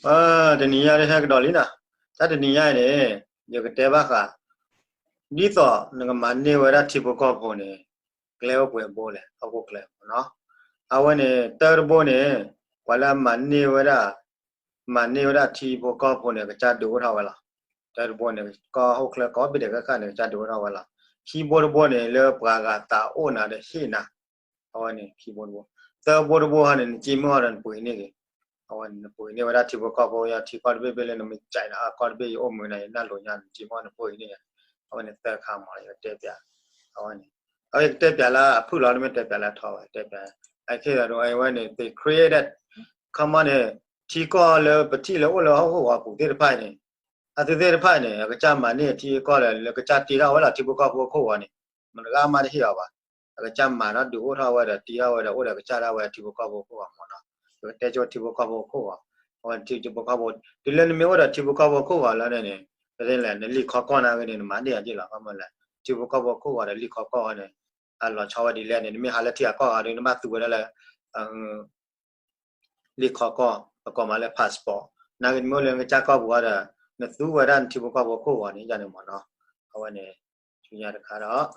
အ တနံၤညါတဟဲကဒီးလံနီၤ, တၢ်တနံၤညါအံၤန့ၣ် ယကတဲဘၣ်ဃး ဒ်သိးနကမၤန့ၢ်ဝဲဒၣ်ထံဖိကီၢ်ဖိန့ၣ် ကျဲအိၣ်ပှဲၤဘိလဲၣ်, ဟီၣ်ခိၣ်ချၢမ့ၢ်နီၤ. အဝဲန့ၣ် တၢ်တဘိန့ၣ် ပှၤလၢအမၤန့ၢ်ဝဲဒၣ် မၤန့ၢ်ဝဲဒၣ်ထံဖိကီၢ်ဖိန့ၣ် အကစၢ်ဒုးအိၣ်ထီၣ်ဝဲလီၤ. တၢ်တဘိန့ၣ် ကီၢ်ဟီၣ်ခိၣ်ချၢကိးဘ့ၣ်ဒဲးခဲခါန့ၣ် အကစၢ်ဒုးအိၣ်ထီၣ်ဝဲလီၤ. ခံဘိတဘိန့ၣ် လၢပှၤဂၤသးအိၣ်နၤဒီးဟ့ၣ်နၤ အဝဲန့ၣ်ခံဘိတဘိ, သၢဘိတဘိဟီန့ၣ် နက့မ့ၢ်အီၤဒီးနပှ့ၤန့ၢ်က့ၤ, အဝဲန့ၣ် နပှ့ၤန့ၢ်ဝဲဒၣ်ထံဖိကီၢ်ဖိ ယထံကီၢ်တဘ့ၣ်ဘ့ၣ်လၢနမ့ၢ်ကဲးနၤ အကီၢ်တဘ့ၣ်ယအိၣ်မုာ်နၤ ယနၢ်လိၤညါ နက့မ့ၢ်အီၤနပှ့ၤန့ၢ်ယၤ, အဝဲန့ၣ်သၢခါမး ယကတဲပျး, အဝဲန့ၣ် အဝဲယကတဲပျးလၢအဖုၣ်လီၤ တမ့ၢ်တဲပျးလၢအထီဘၣ် ယကတဲပျး, အခဲအံၤဒီး အဝဲန့ၣ် they created, ခီမီန့ၣ် ထံကီၢ်လၢပထံၣ်လၢအိၣ်လၢဟီၣ်ခိၣ်ဂီၤပူၤသ့ၣ်တဖၣ်န့ၣ် အသုသ့ၣ်တဖၣ်န့ၣ် အကစၢ်မၤန့ၢ်အထံအကီၢ်လၢ လၢကစၢ်တ့ထီၣ်ဝဲလီၤထံဖိကီၢ်ဖိအခိၣ်ဂီၤန့ၣ် မတဂၤမးတဟ့ၣ်အီၤဘၣ်. အကစၢ်မၤဒီးဒုးအိၣ်ထီၣ်ဝဲဒီးတ့ထီၣ်ဝဲဒီးအိၣ်ဒီးကစၢ်ဒၣ်ဝဲထံဖိကီၢ်ဖိအခိၣ်ဂီၤမ့ၢ်နီၤ. ပကတဲကၠိထံဖိကီၢ်ဖိအခိၣ်ဂီၤ, အဝဲထံဖိကီၢ်ဖိ, တုၤလၢနမ့ၢ်အိၣ်ဒီးထံဖိကီၢ်ဖိအခိၣ်ဂီၤလီၤန့ၣ်န့ၣ် ပတဲလဲၣ် နလံာ်ခီကီၢ်နာ်ဂ့ၤန့ၣ် နမၤန့ၢ်အီၤက့လီၤ ခီမီလဲၣ်. ထံဖိကီၢ်ဖိအခိၣ်ဂီၤဒီးလံာ်ခီကီၢ်န့ၣ် အလီၤဆီဝဲဒ်လဲၣ်န့ၣ် နမ့ၢ်ဟးလၢထံဂၤကီၢ်ဂၤဒီး နဘၣ်သူဝဲဒၣ်လၢ လံာ်ခီကီၢ် ပကိးမးလၢ passport, နာ်ဂ့ၤနမ့ၢ်အိၣ်လၢနကစၢ်ကီၢ်ပူၤဒီး နသူဝဲဒၣ်နထံဖိကီၢ်ဖိအခိၣ်ဂီၤန့ၣ် ယန့ၣ်မ့ၢ်နီၤ. အဝဲန့ၣ် ဆူညါတခါဒီး,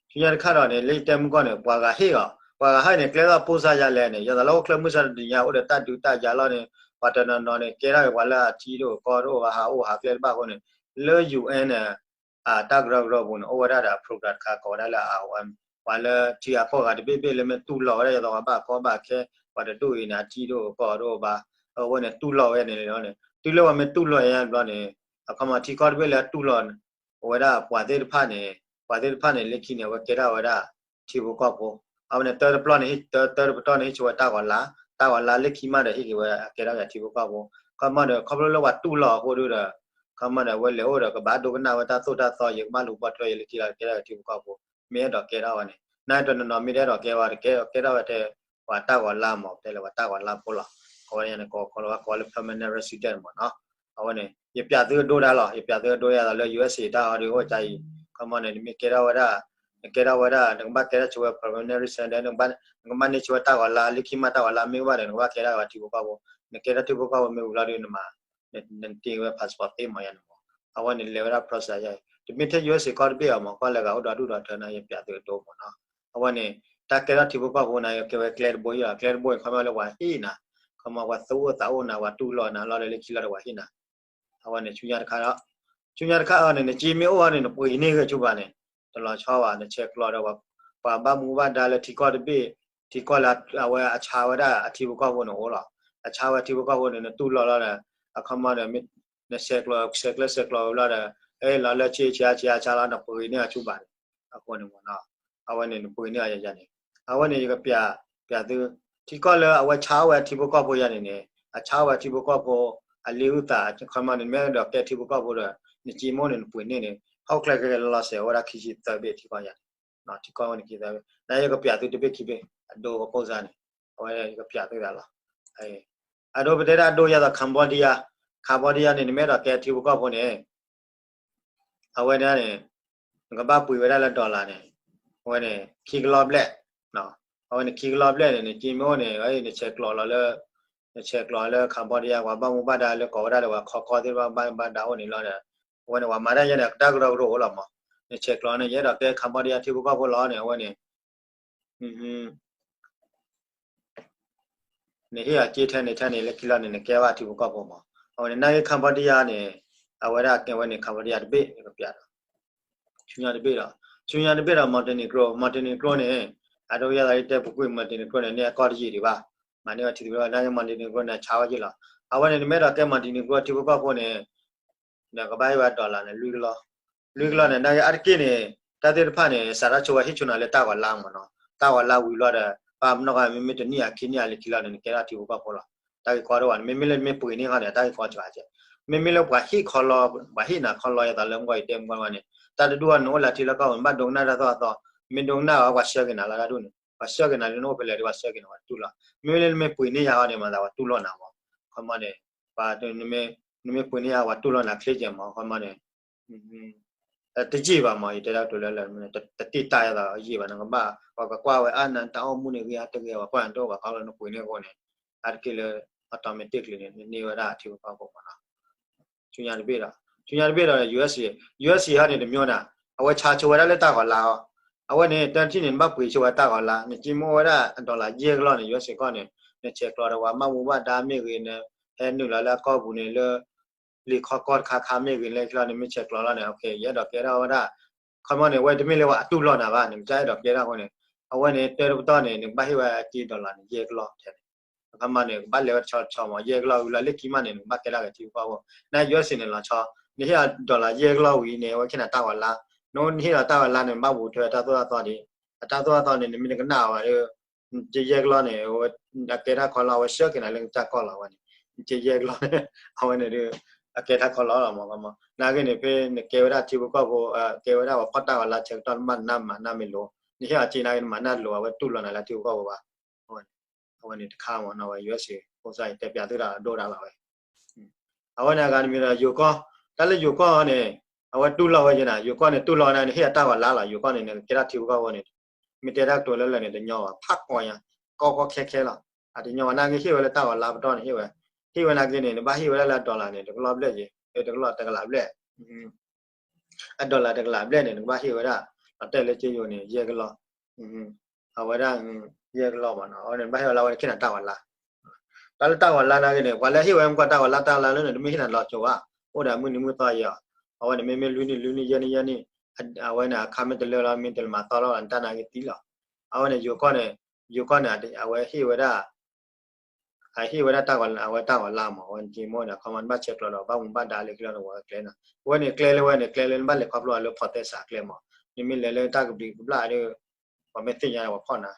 ဆူညါတခါဒီးန့ၣ် လၢယတဲမုၢ်ကီၢ်န့ၣ် ပှၤဂၤဟ့ၣ်အီၤ, ပှၤဂၤဟ့ၣ်န့ၣ် ကျဲလီၤပိၢ်စၢ်ယါလဲၣ်န့ၣ် ယသးလၢအိၣ်ချၢမုၢ်ဆါတနံၤညါ အိၣ်ဒီးတၢ်ဒုးတၢ်ယၤလီၤန့ၣ် ပှၤတနီၤနီၤန့ၣ် ကဲထီၣ်က့ၤပှၤလၢအထံတအိၣ်ကီၢ်တအိၣ်ဘၣ် ဟးအိၣ်ဟးကျဲတဘၣ်အဃိန့ၣ် လၢ ယူၣ်အ့ၣ် န့ၣ် အတၢ်ကရၢကရိပူၤန့ၣ် အိၣ်ဝဲဒၣ်ဒီး program တခါကိးဝဲဒၣ်လၢ အဝဲ ပှၤလၢထံဂၤကီၢ်ဂၤတဘ့ၣ်ဘ့ၣ်လၢမ့ၢ်တူၢ်လိာ်ဝဲဒၣ် ယသးပှၤဘၣ်ကီဘၣ်ခဲ ပှၤတဒူၣ်အံၤန့ၣ် အထံတအိၣ်ကီၢ်တအိၣ်ဘၣ်, အဝဲန့ၣ်တူၢ်လိာ်ဝဲန့ၣ်လီၤန့ၣ် တုၤလၢပှၤမ့ၢ်တူၢ်လိာ်အံၤဘျီန့ၣ် အခီမီထံကီၢ်တဘ့ၣ်လၢအတူၢ်လိာ် အဝဲဒၣ်ပှၤသ့ၣ်တဖၣ်န့ၣ် ပှၤသ့ၣ်တဖၣ်န့ၣ် လၢခံန့ၣ် အဝဲကဲထီၣ်ဝဲဒၣ် ထံဖိကီၢ်ဖိ, အဝဲန့ၣ် တၢတပတီၢ်န့ၣ် တၢတပတီၢ်န့ၣ် ဟ့ၣ်ဆိဝဲတၢ်ဂီၤလါ, တၢ်ဂီၤလါလၢခံမးဒီး ဟ့ၣ်က့ၤဝဲကဲထီၣ်ဝဲထံဖိကီၢ်ဖိ, ခီမီဒီး ခီဖျိလၢပှၤတူၢ်လိာ်အဃိဒီး ခီမီဒီး အဝဲလဲၤအိၣ်ဒီး ကဘၣ်ဒိကနၣ်ဝဲတၢ်သိၣ်တၢ်သီ ယကဘၣ်လူၤပိာ်ထွဲ ယလၢခံလီၤ ကဲထီၣ်ဝဲထံဖိကီၢ်ဖိ, မ့ၢ်အဲၣ်ဒိးကဲထီၣ်ဝဲန့ၣ် နတနီၤနီၤမ့ၢ်တအဲၣ်ဒိးကဲဝဲ တကဲထီၣ်ဝဲထဲ ပှၤတၢ်ဂီၤလါမး တဲလၢပှၤတၢ်ဂီၤလါဖိလီၤ, အဝဲန့ၣ် ကိးလီၤဝဲကိးလၢ permanent resident မးနီၤ, အဝဲန့ၣ် ယပျးသုဒိဒၣ်လီၤ ယပျးသုဒိယၤလီၤလၢ ယူၣ်အ့ၣ်စ့ၣ် တၢ်အီၤဒ်အိၣ်ကါအံၤ, ခီမီန့ၣ် နမ့ၢ်ကဲထီၣ်ဝဲဒၣ် နကဲထီၣ်ဝဲဒၣ် နကဘၣ်ကဲထီၣ်ဆိဝဲ permanent resident နကဘၣ်န့ၢ်ဆိဝဲတၢ်ဂီၤလါ လၢခံမးတၢ်ဂီၤလါမ့ၢ်အိၣ်ဘၣ်ဒီး နကဘၣ်ကဲထီၣ်ဝဲထံဖိကီၢ်ဖိ, နကဲထီၣ်ထံဖိကီၢ်ဖိမ့ၢ်ဝံၤလီၤဒီး နမၤ နတ့ဝဲ passport သ့မးယၤန့ၣ်မး, အဝဲန့ၣ်လဲၤဝဲဒၣ် process ယၤအံၤ တမ့ၢ်ထဲ ယူၣ်အ့ၣ်စ့ၣ် ကီၢ်တဘ့ၣ်အီၤမး ကီၢ်လၢဂၤအိၣ်ဒီးဒူၣ်ဒီးထၢန့ၣ် ယပျးသုဒိမးနီၤ, အဝဲန့ၣ် တၢ်ကဲထီၣ်ထံဖိကီၢ်ဖိန့ၣ် ကဲဝဲကျဲတဘိအံၤလီၤ, ကျဲတဘိအံၤ ခီမီလၢပှၤဟ့ၣ်နၤ, ခီမီပှၤသူအိၣ်သးအိၣ်နၤ ပှၤတူၢ်လိာ်နၤလီၤဒီးလၢခံလီၤဒီးပှၤဟ့ၣ်နၤ အဝဲန့ၣ် ဆူညါတခါဒီး, ဆူညါတခါအီၤန့ၣ် နက့မ့ၢ်အိၣ်အီၤန့ၣ် နပှ့ၤန့ၢ်ဂ့ၤဆူဘၣ်န့ၣ် တလီၤဆီဘၣ် နဆဲးကျိးဒီး ပှၤဘၣ်မူဘၣ်ဒါလၢထံကီၢ်တဘ့ၣ် ထံကီၢ်လၢအဝဲအဆါဝဲဒၣ်အထံဖိကီၢ်ဖိန့ၣ်အိၣ်လီၤ, အဆါဝဲထံဖိကီၢ်ဖိန့ၣ် နတူၢ်လိာ်လီၤဒီး အခီမီဒီး နဆဲးကျိး ဆဲးကျၢဆဲးကျိးဝဲလီၤဒီး အဲၣ်လီၤလၢဆ့ဆ့ဆ့ဆ့လီၤ နပှ့ၤန့ၢ်အီၤဆူဘၣ်န့ၣ် အဃိန့ၣ်မ့ၢ်နီၤ, အဝဲန့ၣ် နပှ့ၤန့ၢ်အီၤယၤန့ၣ်, အဝဲန့ၣ် ယကပျး ပျးသု ထံကီၢ်လၢအဝဲဆါဝဲထံဖိကီၢ်ဖိယၤန့ၣ်န့ၣ် အဆါဝဲထံဖိကီၢ်ဖိ အလံာ်အုၣ်သး ခီမီန့ၣ် မ့ၢ်အဲၣ်ဒိးကဲထံဖိကီၢ်ဖိဒီး နက့မ့ၢ်အိၣ်န့ၣ် နပှ့ၤန့ၢ်န့ၣ် ဟီၣ်ခိၣ်ချၢကဲလီၤစဲးဝဲဒၣ်ခံဆံသၢဘ့ၣ်ထံကီၢ်ယၤန့ၣ်, ထံကီၢ်ဝဲန့ၣ်ခံသၢဘ့ၣ် နယကပျးသုတဘ့ၣ်ခံဘ့ၣ် အဒိအကိၢ်စါန့ၣ်, အဝဲယကပျးသုသးလီၤ, အဒိပတဲဒၣ်အဒိယၤသိး Cambodia, Cambodia န့ၣ် နမ့ၢ်အဲၣ်ဒိးကဲထံဖိကီၢ်ဖိန့ၣ် အဝဲန့ၣ်န့ၣ် နကဘၣ်ပှ့ၤဝဲဒၣ်လၢ dollar န့ၣ် အဝဲန့ၣ် ခံကလီၤဘျဲၣ်, အဝဲန့ၣ် ခံကလီၤဘျဲၣ်န့ၣ် နက့မ့ၢ်အိၣ်န့ၣ် နဆဲးကျိးလီၤလၢ နဆဲးကျိးလၢ Cambodia ပှၤဘၣ်မူဘၣ်ဒါလၢကိးဝဲဒၣ်လၢပှၤခီကီၢ်သ့ၣ်တဖၣ်ဘၣ်မူဘၣ်ဒါအိၣ်န့ၣ်လီၤဒီး အဝဲန့ၣ် ပှၤမၤတၢ်ယဲန့ၣ် တၢ်ကရၢကရိအိၣ်လီၤမး, နဆဲးကျိးန့ၣ် ယအဲၣ်ဒိးကဲ Cambodia ထံဖိကီၢ်ဖိလီၤန့ၣ် အဝဲန့ၣ် နဟ့ၣ်အီၤစ့ထဲန့ၣ်ထဲန့ၣ် လၢခံလီၤန့ၣ် နကဲဘၣ်ထံဖိကီၢ်ဖိမး, အဝဲန့ၣ် နာ်က့ Cambodia န့ၣ် အဝဲဒၣ်ကဲဝဲန့ၣ် Cambodia တဘ့ၣ် ယကပျးဒီး ဆူညါတဘ့ၣ်ဒီး ဆူညါတဘ့ၣ်ဒီး Montenegro, Montenegro န့ၣ် အဒိယၤသးယတဲပူၤကွံာ် Montenegro န့ၣ် န့ၢ်အကီၢ်တယံာ်ဒံးဘၣ်, မၤန့ၢ်ဝဲထံသဘျ့ဘၣ် နာ်က့ Montenegro န့ၣ် ဆါဝဲက့ၤလီၤ, အဝဲန့ၣ် နမ့ၢ်အဲၣ်ဒိးကဲ Montenegro ထံဖိကီၢ်ဖိန့ၣ် ဒီးကဘၣ်ဟ့ၣ်ဝဲ dollar န့ၣ် လွံၢ်ကလီၢ်, လွံၢ်ကလီၢ်န့ၣ် နာ်က့ အါတက့ၢ်န့ၣ် တၢ်သ့ၣ်တဖၣ်န့ၣ် စးထီၣ်ဆိဝဲဟ့ၣ်ဆိနၤလၢတၢ်ဂီၤလါမးနီၤ, တၢ်ဂီၤလါဝံၤလီၤဒီး ပာ်ပနီၣ်ဃာ် မ့မ့ၢ်တနံၣ်အခံနံၣ်အလၢခံလီၤန့ၣ် နကဲထီၣ်ထံဖိကီၢ်ဖိလီၤ, တၢ်ဂ့ၢ်ကီတအိၣ်ဘၣ်န့ၣ် မ့မ့ၢ်လၢနမ့ၢ်ပှ့ၤန့ၢ်ဃီန့ၣ် တၢ်ဂ့ၢ်ကီစှၤကဲ, မ့မ့ၢ်လၢပှၤဟ့ၣ်ခီလီၤ ပှၤဟ့ၣ်နၤခီလီၤ ယသးလၢမုၢ်ကီၢ်အံၤတဲမုၢ်ကီၢ်န့ၣ် တၢ်တဒူၣ်အီၤနအိၣ်လၢထံလၢကီၢ်ပူၤ နဘၣ်ဒိကနၣ်တၢ်သိၣ်တၢ်သီ, မ့ၢ်ဒိကနၣ်အီၤ ပှၤဆှၢက့ၤနၤလၢတၢ်ဒူၣ်န့ၣ် ပှၤဆှၢက့ၤနၤဒ်နအိၣ်ဖဲလဲၣ်ဒီး ပှၤဆှၢက့ၤနၤ ပှၤတူၢ်လိာ်, မ့မ့ၢ်လၢနမ့ၢ်ပှ့ၤန့ၢ်ယၤဃီန့ၣ် မၤသးပှၤတူၢ်လိာ်နၤမး, ခီမီန့ၣ် ပှၤ နမ့ၢ်ပှ့ၤန့ၢ်ယၤ ပှၤတူၢ်လိာ်နၤချ့ကဲမး ခီမီန့ၣ် တယံာ်ဘၣ်မး ယတဲဒၣ်ကတိၤလၢလၢ တတ့ၢ်တၢ်ယသးယံာ်ဘၣ် နကဘၣ် ပှၤကကွၢ်ဝဲအါနၤတၢ်အိၣ်မူန့ၣ် ဂ့ၤအါတဂ့ၤ ပှၤကွၢ်နၤတအိၣ်ဘၣ် ခီဖျိလၢနပှ့ၤန့ၢ်အဃိန့ၣ် အါတက့ၢ်လၢ automatically န့ၣ် နန့ၢ်ဝဲဒၣ်ထံဖိကီၢ်ဖိမ့ၢ်နီၤ. ဆူညါတဘ့ၣ်ဒီး ဆူညါတဘ့ၣ်ဒီး ယူအ့ၣ်စ့ၣ် ယူအ့ၣ်စ့ၣ် ဟီန့ၣ် တမံၤန့ၣ် အဝဲဆါဆိဝဲဒၣ်လၢတၢ်ဂီၤလါအီၤ, အဝဲန့ၣ် တထံၣ်န့ၣ် နဘၣ်ပှ့ၤဆိဝဲတၢ်ဂီၤလါ, နက့မ့ၢ်အိၣ်ဝဲဒၣ်အ dollar ယဲၢ်ကလီၢ်န့ၣ် ယူအ့ၣ်စ့ၣ်ကီၢ်န့ၣ် နဆဲးကျိးဒီးပှၤဘၣ်မူဘၣ်ဒါမ့ၢ်ဂ့ၤ, နဟဲနုာ်လီၤလၢအကီၢ်ပူၤန့ၣ်လၢ လံာ်ခီကီၢ်တခါခါမ့ၢ်ဂ့ၤလၢခံလီၤန့ၣ် မ့ၢ်ဆဲးကျိးလီၤန့ၣ် ယအဲၣ်ဒိးကဲထီၣ်ဝဲဒၣ် ခီမီန့ၣ် အဝဲတမ့ၢ်လၢပှၤအတူၢ်လိာ်နၤဘၣ်, နကစၢ်အဲၣ်ဒိးကဲထီၣ်အဃိန့ၣ် အဝဲန့ၣ် တၢတပတီၢ်န့ၣ် နကဘၣ်ဟ့ၣ်ဝဲအက့ dollar န့ၣ် ယဲၢ်ကလီၢ်ထဲန့ၣ်, အခီမီန့ၣ် ကဘၣ်လဲၤဝဲတဆီတဆီမး ယဲၢ်ကလီၢ်ဝံၤလီၤလၢခံမးန့ၣ် နကဘၣ်ကဲထီၣ်က့ၤထံဖိကီၢ်ဖိ, နယူအ့ၣ်စ့ၣ်န့ၣ်လီၤဆီ, နဟ့ၣ်အ dollar ယဲၢ်ကလီၢ်ဝံၤန့ၣ် အဝဲကဟ့ၣ်နၤတၢ်ဂီၤလါ, နဟ့ၣ်လီၤတၢ်ဂီၤလါန့ၣ် နဘၣ်ပူၤထွဲအတၢ်သိၣ်တၢ်သီဒ်, အတၢ်သိၣ်တၢ်သီန့ၣ် နမ့ၢ်တကနၣ်အီၤဘၣ်ဒီး နက့ယဲၢ်ကလီၢ်န့ၣ် အကဲတၢ်ခီလီၤ အဝဲဆှၢက့ၤနၤလၢနကစၢ်ကီၢ်လီၤဝဲန့ၣ်, နက့ယဲၢ်ကလီၢ်န့ၣ် အဝဲန့ၣ်ဒီး အကဲတၢ်ခီလီၤလီၤမး, နာ်က့န့ၣ် ဖဲနကဲဝဲဒၣ်ထံဖိကီၢ်ဖိ ကဲဝဲဒၣ်ပှၤဖီၣ်တၢ်ဂီၤလါဆၢကတီၢ် နဘၣ်နးမးနးမ့ၢ်လိၤ, နဟ့ၣ်အီၤက့နာ်က့ နမၤနၢ်လိၤ အဝဲတူၢ်လိာ်နၤလၢထံဖိကီၢ်ဖိဘၣ်, အဝဲန့ၣ်တခါမးနီၤ ဝဲ ယူအ့ၣ်စ့ၣ် ဖိစါအံၤ တဲပၠးသုတၢ်ဒိၣ်ဒၣ်လီၤဝဲ အဝဲန့ၣ်အဂၤတမံၤဒီး ယိၤကီၢ်, တၢ်လၢယိၤကီၢ်န့ၣ် အဝဲတူၢ်လိာ်ဝဲယဲနၤ, ယိၤကီၢ်န့ၣ် တူၢ်လိာ်ဝဲဒၣ် နဟ့ၣ်အတၢ်ဂီၤလါလီၤ, ယိၤကီၢ်န့ၣ် နကကဲထီၣ်ထံဖိကီၢ်ဖိန့ၣ်, မ့ၢ်တဲတၢ်ကတိၤလၢလၢာ်န့ၣ် တညီဘၣ်, ဖးကီညါ, ကီကီခဲခဲလီၤ, အတညီဘၣ်, နာ်က့ဟ့ၣ်ဝဲလၢတၢ်ဂီၤလါပတီၢ်န့ၣ် ဟ့ၣ်ဝဲ, ဟ့ၣ်ဝဲနာ်က့န့ၣ် နဘၣ်ဟ့ၣ်ဝဲဒၣ်လၢအ dollar န့ၣ် တကလီၢ်ဘျဲၣ်ယဲ, တကလီၢ်တကလးဘျဲၣ် အ dollar တကလးဘျဲၣ်န့ၣ် နကဘၣ်ဟ့ၣ်ဝဲဒၣ်, ဒီးတဲလၢက့ယိၤန့ၣ် ယဲၢ်ကလီၢ်, အဝဲဒၣ် ယဲၢ်ကလီၢ်မးနီၤ, အဝဲန့ၣ် နဘၣ်ဟ့ၣ်ဝဲလၢအဝဲန့ၣ် ကဟ့ၣ်နၤတၢ်ဂီၤလါ, တၢ်လၢတၢ်ဂီၤလါနာ်က့န့ၣ် ပှၤလၢဟ့ၣ်ဝဲမ့ၢ်ကွၢ်တၢ်ဂီၤလါတၢ်လါလၢန့ၣ် တမ့ၢ်ဟ့ၣ်နၤလီၤစိၤဘၣ်, အိၣ်ဒီးမုၢ်နံၤမုၢ်သီယဲအီၤ, အဝဲန့ၣ် မ့မ့ၢ်လွံၢ်နံၣ် လွံၢ်နံၣ် ယဲၢ်နံၣ် ယဲၢ်နံၣ်, အဝဲန့ၣ် အခါမ့ၢ်တလၢလီၤ မ့ၢ်တလၢမၤသီလီၤ နတၢ်နာ်က့သံလီၤ, အဝဲန့ၣ် ယိၤကီၢ်န့ၣ်, ယိၤကီၢ်န့ၣ် အဝဲဟ့ၣ်ဝဲဒၣ် အဟ့ၣ်ဝဲဒၣ်တၢ်ဂီၤလါ အဝဲတၢ်ဂီၤလါမး, အဝဲန့ၣ်က့မိၢ်န့ၣ် အခီမီ နဘၣ်ဆဲးကျိးဒီး ဘၣ်မူဘၣ်ဒါလၢခံလီၤန့ၣ် ဝဲကျဲန့ၣ်, အဝဲန့ၣ်ကျဲလၢဝဲန့ၣ် ကျဲလၢနဘၣ်လဲၤခီဖျိအီၤလၢ ဖီတဲစး အကျဲမး, နမ့ၢ်လဲၤလၢတၢ်ကဘျံးကဘျၣ်ဒီး ပှၤမ့ၢ်သ့ၣ်ညါဒီးပှၤဖီၣ်နၤ,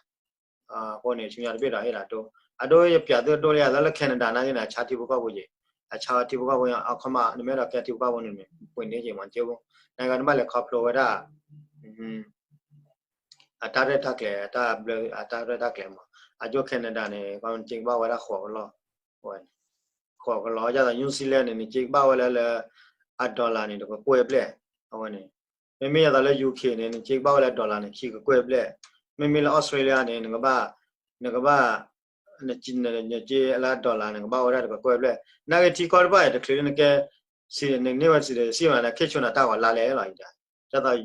အဃိန့ၣ် ဆူညါတဘ့ၣ်ဒီးဟ့ၣ်ဒၣ်ဒိ, အဒိ ယပၠးသုဒိၣ်လၢယၤ လၢ Canada နာ်က့န့ၣ် အဆါထံဖိကီၢ်ဖိယဲ, အဆါဝဲထံဖိကီၢ်ဖိ အခီမီ နမ့ၢ်အဲၣ်ဒိးကဲထံဖိကီၢ်ဖိန့ၣ် ပှ့ၤန့ၢ်က့မး က့, နကနဘၣ်လဲၤခီဖျိဝဲဒၣ် အတၢ်ရဲၣ်တၢ်ကျဲၤ အတၢ်ဘျၢ အတၢ်ရဲၣ်တၢ်ကျဲၤမး, အကၠိ Canada န့ၣ် ကနစ့ကဘၣ်ဝဲဒၣ်ဃိးကလီၢ်, ဃိးကလီၢ်, ဒ်သိး New Zealand န့ၣ် နစ့ကဘၣ်ဝဲလၢလၢ အ dollar န့ၣ် တကကွဲၢ်ဘျဲၣ်, အဝဲန့ၣ်, မ့မ့ၢ်ဒ်သိးလၢ UK န့ၣ် နစ့ကဘၣ်ဝဲလၢ dollar န့ၣ် ခံကကွဲၢ်ဘျဲၣ်, မ့မ့ၢ်လၢ Australia န့ၣ် နကဘၣ်, နကဘၣ် နစ့လၢ dollar န့ၣ် ကဘၣ်ဝဲဒၣ်တကကွဲၢ်ဘျဲၣ်, နာ်က့ထံကီၢ်တဖၣ်အံၤ တချုးလၢနကဲ စံး နန့ၢ်ဝဲစံးဒီး စံးမး နခ့ၣ်ဆိနၤတၢ်ဂီၤလါလဲၣ်လီၤ, ဒ်သိး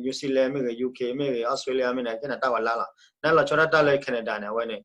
New Zealand မ့ၢ်ဂ့ၤ UK မ့ၢ်ဂ့ၤ Australia မ့ၢ်န့ၣ် ကဲနၤတၢ်ဂီၤလါလီၤ, နလီၤဆီဒၣ်တၢ်လၢ Canada န့ၣ် အဝဲန့ၣ်,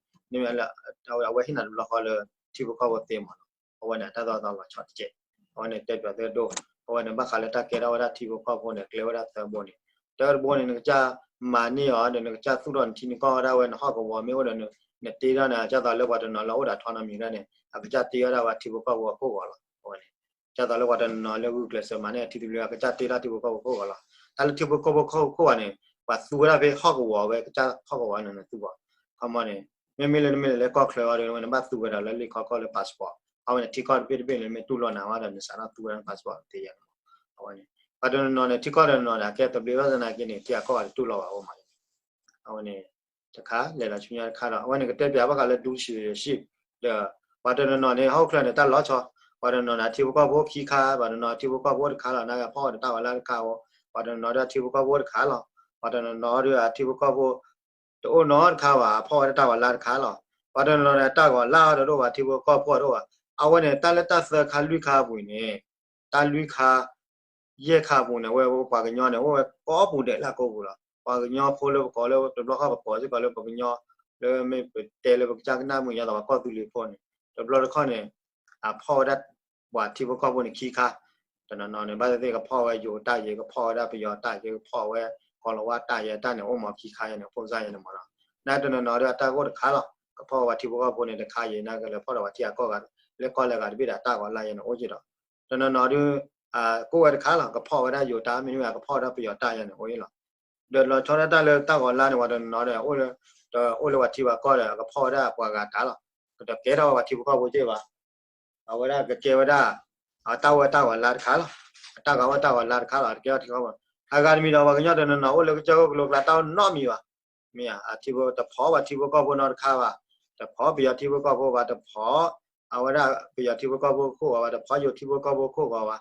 အဝဲဟ့ၣ်နၤတဘျီဃီလၢ ထံဖိကီၢ်ဖိသ့မးနီၤ, အဝဲန့ၣ် တၢ်သိၣ်တၢ်သီလီၤဆီတကဲး, အဝဲန့ၣ်တဲပၠးသုဒိၣ်, အဝဲန့ၣ်ဘၣ်ဃးလၢတၢ်ကဲထီၣ်ဝဲဒၣ်ထံဖိကီၢ်ဖိန့ၣ် ကျဲဝဲဒၣ်သၢဘိန့ၣ်, တၢတဘိန့ၣ် နကစၢ်မၤန့ၢ်အီၤဒီး နကစၢ်သူၣ်ထီၣ်နထံနကီၢ်ဝဲဒၣ်ဝဲ နဟီၣ်ကဝီၤမ့ၢ်အိၣ်ဒီး နတ့ထီၣ်န့ၣ် ဒ်သိးလၢပှၤတနီၤလၢအအိၣ်ဒီး autonomy န့ၣ် အကစၢ်တ့ဝဲဒၣ်ဝဲထံဖိကီၢ်ဖိအခိၣ်ဂီၤလီၤ, အဝဲန့ၣ် ဒ်သိးလၢပှၤတနီၤလၢဂုာ်ကျဲးစၢးမၤန့ၢ်အထံသဘျ့ အကစၢ်တ့ထီၣ်ထံဖိကီၢ်ဖိခိၣ်ဂီၤလီၤ, တၢ်လၢထံဖိကီၢ်ဖိခိၣ်ဂီၤန့ၣ် ပှၤသူဝဲဒၣ်ဖဲဟီၣ်ကဝီၤဝဲကစၢ်ဟီၣ်ကဝီၤန့ၣ် နသူအီၤ, ခီမီန့ၣ် မ့မ့ၢ်လၢနမ့ၢ်လဲၤလၢကီၢ်ချၢအီၤဒီး နဘၣ်သူဝဲဒၣ်လၢလံာ်ခီကီၢ်လၢ passport, အဝဲန့ၣ် ထံကီၢ်တဘ့ၣ်တဘ့ၣ်န့ၣ် မ့ၢ်တူၢ်လိာ်နၤဝဲဒီး နစးထီၣ်သူဝဲဒၣ် passport တသ့ယဲၢ်န့ၣ်, အဝဲန့ၣ် ပှၤတနီၤနီၤန့ၣ် ထံကီၢ်တနီၤနီၤန့ၣ် အကဲသဘျ့ဘၣ်ဆၣ်သနာ်က့န့ၣ် ထံအကီၢ်ဂၤတတူၣ်လိာ်ဘၣ်အဃိမး, အဝဲန့ၣ် တခါ လဲၤလီၤဆူညါတခါဒီး အဝဲန့ၣ်ကတဲပၠးဘၣ်ဃးလၢ dual citizenship ဒီး ပှၤတနီၤနီၤန့ၣ် ဟီၣ်ခိၣ်ချၢန့ၣ် တၢ်လီၤဆီ, ပှၤတနီၤနီၤန့ၣ် အထံဖိကီၢ်ဖိခံခါ, ပှၤတနီၤနီၤအထံဖိကီၢ်ဖိတခါလီၤ, နာ်က့ဖီၣ်ဝဲဒီးတၢ်ဂီၤလါတခါဧိၤ, ပှၤတနီၤနီၤဒီးအထံဖိကီၢ်ဖိတခါလီၤ, ပှၤတနီၤနီၤဒီးအထံဖိကီၢ်ဖိ တအိၣ်နီတခါဘၣ်, အဖီၣ်ဝဲဒၣ်တၢ်ဂီၤလါတခါလီၤ. ပှၤတနီၤနီၤန့ၣ် တၢ်ဂီၤလါဒီးတအိၣ်ဘၣ်, ထံဖိကီၢ်ဖိတအိၣ်ဘၣ်. အဝဲန့ၣ် တၢ်လၢတၢ်သၢခါလွံၢ်ခါအပူၤန့ၣ်, တၢ်လွံၢ်ခါ ယဲၢ်ခါအပူၤန့ၣ် အဝဲပှၤကညီန့ၣ် အိၣ်ဝဲကိးပူၤဒဲးလၢအကိာ်ပူၤလီၤ. ပှၤကညီဖိလၢပကိးလၢ တဘျီဃီပကိးစ့ၢ်ကီးလၢပကညီ လၢမ့ၢ်ပတဲလၢပကစၢ်ကနၣ်မုာ်ညါသးပှၤကီၢ်သူလ့ၤဖိန့ၣ်, တဘျီတခီၣ်န့ၣ် အဖီၣ်ဝဲဒၣ် ပှၤထံဖိကီၢ်ဖိန့ၣ်ခံခါ, တနီၤနီၤန့ၣ် ဘၣ်သ့ၣ်သ့ၣ်ကဖီၣ်ဝဲယိၤတၢ်ယဲ, ကဖီၣ်ဝဲဒၣ်ပယီၤတၢ်ယဲ, ကဖီၣ်ဝဲကီၤလၤဝါတၢ်ယဲ, တၢ်န့ၣ်အိၣ်မးခံခါယဲန့ၣ် ဖိစၢ်ယဲန့ၣ်မးနီၤ. နာ်တနီၤနီၤဒီးအတၢ်ကအိၣ်တခါလီၤ, ကဖီၣ်ဝဲပှၤထံဖိကီၢ်ဖိန့ၣ်တခါယဲ, နာ်ကလဲၤဖီၣ်ဒီးပှၤထံအကီၢ်ဂၤ လၢကီၢ်လၢဂၤတဘ့ၣ်ဒီးတၢ်ဂီၤလါယဲန့ၣ်အိၣ်က့ၤဒီး, တနီၤနီၤဒီး ကိးဝဲတခါလီၤ, ကဖီၣ်ဝဲဒၣ်ယိၤတၢ်မ့တမ့ၢ် ကဖီၣ်ဝဲဒၣ်ပယီၤတၢ်ယဲန့ၣ်အိၣ်လီၤ. ဒီးလီၤဆီဒၣ်တၢ်လၢတၢ်ဂီၤလါန့ၣ် ပှၤတနီၤနီၤဒီး အိၣ်လၢပှၤထံပှၤကီၢ်ဒီး ကဖီၣ်ဝဲဒၣ်ပှၤဂၤတၢ်လီၤ. ကတကဲထီၣ်ဝဲပှၤထံဖိကီၢ်ဖိက့ၢ်ဘၣ်. အဝဲဒၣ်ကကဲဝဲဒၣ် အတၢ်ဝဲတၢ်ဂီၤလါတခါလီၤ. အတၢ်ဂီၤဝဲတၢ်ဂီၤလါတခါလီၤ. တကဲထီၣ်ထံဖိကီၢ်ဖိ အဂၤတမံၤဒီး ပှၤကညီတနီၤနီၤ အိၣ်လၢကစၢၢ်ခိၣ်ကလိကျါ တၢ်အိၣ်နီတမံၤဘၣ်. မ့ၢ်ဧါ, အထံဖိတဖီၣ်ပှၤထံဖိကီၢ်ဖိနီတခါဘၣ်. တဖီၣ်ပယီၤထံဖိကီၢ်ဖိဘၣ်, တဖီၣ် အဝဲဒၣ်ပယီၤထံဖိကီၢ်ဖိခိၣ်ဂီၤဘၣ်, တဖီၣ်ယိၤထံဖိကီၢ်ဖိခိၣ်ဂီၤဘၣ်.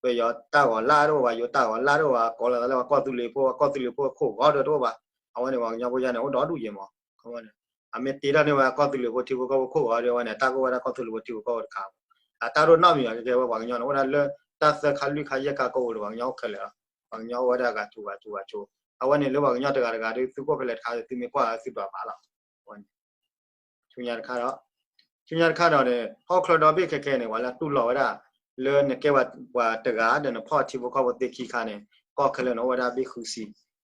ပယီၤတၢ်ဂီၤလါတအိၣ်ဘၣ်, ယိၤတၢ်ဂီၤလါတအိၣ်ဘၣ်, ကိးလီၤသးလၢပှၤကီၢ်သူလ့ၤဖိ, ပှၤကီၢ်သူလ့ၤဖိခိၣ်ဂီၤဒီးတအိၣ်ဘၣ်. အဝဲန့ၣ် ပှၤကညီဖိယါန့ၣ် အိၣ်ဒီဒူၣ်ယဲမး. ခီမီန့ၣ် အမ့ၢ်တ့ထီၣ်န့ၢ်ဝဲကီၢ်သူလ့ၤဖိထံဖိကီၢ်ဖိခိၣ်ဂီၤဒီး အဝဲန့ၣ် တၢ်ကအိၣ်ဝဲဒၣ်ကီၢ်သူလ့ၤဖိထံဖိကီၢ်ဖိတခါ, အတၢ်ဒိၣ်နီၣ်မံၤအီၤကဲကဲဝဲပှၤကညီန့ၣ် အိၣ်ဒၣ်လၢတၢ်သၢခါလွံၢ်ခါယဲၢ်ခါကအိၣ်ဒီး ပှၤကညီအိၣ်ခဲလၢာ်လီၤ. ပှၤကညီအိၣ်ဝဲဒၣ်ဂၤထူဂၤထူဂၤထူ, အဝဲန့ၣ်လၢပှၤကညီတဂၤတဂၤဒီး သုကအိၣ်ဖဲလဲၣ်တခါ သုမ့ၢ်ကွၢ်သုဒွးဘၣ်လီၤ. အဝဲန့ၣ် ဆူညါတခါဒီး, ဆူညါတခါဒီးန့ၣ် ဟီၣ်ခိၣ်ချၢဒီဘ့ၣ်ခဲခဲန့ၣ် ပှၤလၢတူၢ်လိာ်ဝဲဒၣ် လၢနကဲပှၤတဂၤဒီးနဖီၣ်ထံဖိကီၢ်ဖိသ့ခံခါန့ၣ် ကီၢ်ခဲလၢာ်န့ၣ် အိၣ်ဝဲဒၣ်ဘ့ၣ်ဃုဆံ,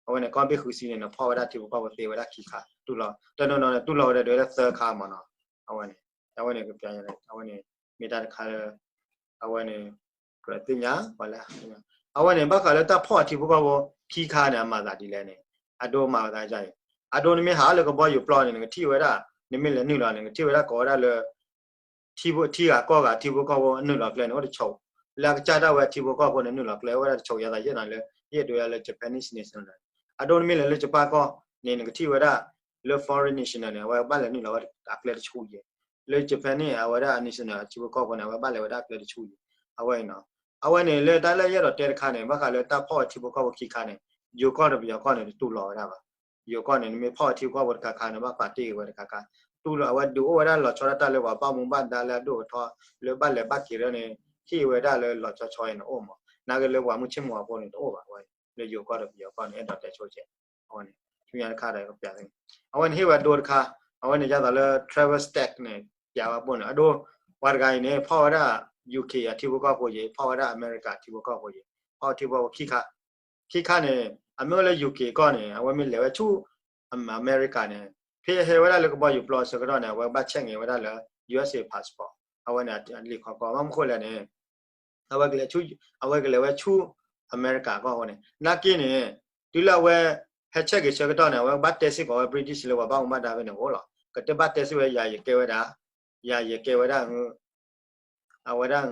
အဝဲန့ၣ် ကီၢ်ဘ့ၣ်ဃုဆံန့ၣ် နဖီၣ်ဝဲဒၣ်ထံဖိကီၢ်ဖိသ့ဝဲဒၣ်ခံခါ တူၢ်လိာ်, တနီၤနီၤန့ၣ် တူၢ်လိာ်ဝဲဒၣ်ဒုးဝဲဒၣ်သၢခါမ့ၢ်နီၤ, အဝဲန့ၣ်, အဝဲန့ၣ်ကပျး, အဝဲန့ၣ် မ့ၢ်တၢ်တခါလၢ အဝဲန့ၣ် ကြၢးသ့ၣ်ညါပှၤလၢ, အဝဲန့ၣ် ဘၣ်ဃးလၢတၢ်ဖီၣ်အထံဖိကီၢ်ဖိခံခါန့ၣ် အမၤသးဒ်လဲၣ်န့ၣ်, အဒိမၤဝဲသးဒ်အံၤ, အဒိနမ့ၢ်ဟးလၢကဘီယူၤပျီန့ၣ် နကထံၣ်ဝဲဒၣ်, နမ့ၢ်လဲၤနုာ်လီၤန့ၣ် နကထံၣ်ဝဲဒၣ်ကိးဝဲဒၣ်လၢ ထံဂၤကီၢ်ဂၤ ထံဖိကီၢ်ဖိနုာ်လီၤကျဲန့ၣ် အိၣ်တဆိး, လၢအကစၢ်ဒၣ်ဝဲထံဖိကီၢ်ဖိန့ၣ် နုာ်လီၤကျဲအိၣ်ဝဲဒၣ်တဆိး ယသးယဲၢ်နၤလၢ ယအဲၣ်ဒိးယၤလၢ Japanese national, အဒိနမ့ၢ်လဲၤလၢ Japan ကီၢ်န့ၣ် နကထံၣ်ဝဲဒၣ် လၢ foreign national န့ၣ် အဝဲဘၣ်လဲၤနုာ်လီၤဝဲအကျဲတဆူၣ်ယဲၢ်, လၢ Japan န့ၣ် အဝဲဒၣ် national ထံဖိကီၢ်ဖိန့ၣ် အဝဲဘၣ်လဲၤဝဲဒၣ်အကျဲတဆူၣ်ယဲၢ်, အဝဲအံၤနီၤ, အဝဲန့ၣ်လၢတၢ်လၢယအဲၣ်ဒိးတဲတခါန့ၣ် ဘၣ်ဃးလၢတၢ်ဖီၣ်ဝဲထံဖိကီၢ်ဖိခံခါန့ၣ်, ယိၤကီၢ်ဒီးပယီၤကီၢ်န့ၣ် တတူၢ်လိာ်ဝဲဒၣ်ဘၣ်, ယိၤကီၢ်န့ၣ် နမ့ၢ်ဖီၣ်ဝဲထံဖိကီၢ်ဖိတခါခါန့ၣ် ဘၣ်ပာ်တ့ၢ်က့ၤဝဲတခါခါ, တူၢ်လိာ်အဝဲဒုးအိၣ်ဝဲဒၣ်လီၤဆီဒၣ်တၢ်လၢပှၤဘၣ်မူဘၣ်ဒါလၢအဒိၣ်အထီ လၢဘၣ်လဲၤဘၣ်က့ၤဒီးန့ၣ် ဟ့ၣ်ဝဲဒၣ်လၢလီၤဆီဆီအံၤန့ၣ်အိၣ်မး, နာ်က့လၢပှၤမုၢ်ဆ့ၣ်မုၢ်ဂီၤဖိန့ၣ်တအိၣ်ဘၣ်ဝဲ, လၢယိၤကီၢ်ဒီးပယီၤကီၢ်န့ၣ် အဲၣ်ဒိးတဲဆိကဲး, အဝဲန့ၣ် ဆူညါတခါဒီးကပျးသ့, အဝဲန့ၣ်ဟ့ၣ်ဝဲဒိတခါ, အဝဲန့ၣ်ယသးလၢ travel stack န့ၣ် ပျးဝဲပိၢ်န့ၣ် အဒိ, ပှၤတဂၤအံၤန့ၣ် ဖီၣ်ဝဲဒၣ် UK အထံဖိကီၢ်ဖိယဲၢ် ဖီၣ်ဝဲဒၣ်အမဲရကၤထံဖိကီၢ်ဖိယဲၢ်, ဖီၣ်ထံဖိကီၢ်ဖိခံခါ, ခံခါန့ၣ် အမ့ၢ်အိၣ်လၢ UK ကီၢ်န့ၣ် အဝဲမ့ၢ်လဲၤဝဲဆူ အမဲရကၤန့ၣ်, ဖဲဟဲဝဲဒၣ်လၢကဘီယူၤပျီဆၢကတီၢ်န့ၣ် အဝဲကဘၣ် check န့ၢ်ဝဲဒၣ်လၢ USA passport, အဝဲန့ၣ်လံာ်ခီကီ ဘၣ်မနုၤဃိလဲၣ်န့ၣ် အဝဲကလဲၤဆူ, အဝဲကလဲၤဝဲဆူ အမဲရကၤကီၢ်အဃိန့ၣ် နာ်က့န့ၣ် တုၤလၢအဝဲ ဟဲ check က့ၤဆၢကတီၢ်န့ၣ် အဝဲကဘၣ်တဲစ့ၢ်ကီးဝဲ British လၢပှၤဘၣ်မူဘၣ်ဒါဖဲန့ၣ်အအိၣ်လီၤ. ကတဘၣ်တဲစ့ၢ်ဝဲ ယၤယကဲဝဲဒၣ်, ယၤယကဲဝဲဒၣ် အဝဲဒၣ်